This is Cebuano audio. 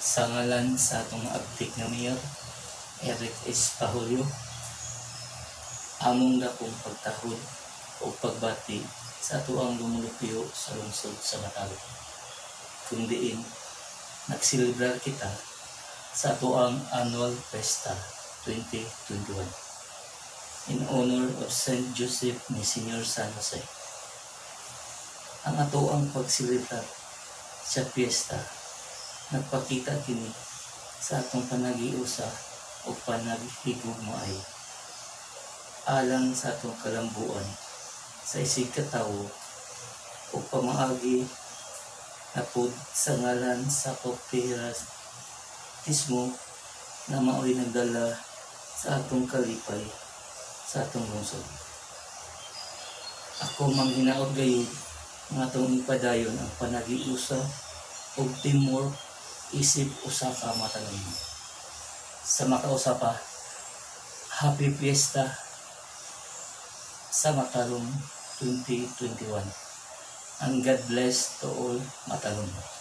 Sa ngalan sa atong maabtik nga mayor, Eric S. Pahulyo, among dakong pagtahod o pagbati sa atoang lumulupyo sa lungsod sa Matalom, kung diin nagselebrar kita sa atoang annual Fiesta 2021 in honor of Saint Joseph ni Senior San Jose. Ang atoang pagselebrar sa fiesta, nagpakita kini sa atong panagiusa o panaghigugmaay alang sa atong kalambuan sa isig katawo o pamaagi na pod sa ngalan sa kooperatismo na mao'y nagdala sa atong kalipay sa atong lungsod. Ako manghinaot gayud nga atong ipadayon ang panagiusa ug teamwork isip usa ka Matalomnon. Sa makausa pa, Happy Fiesta sa Matalom 2021. And God bless to all Matalom.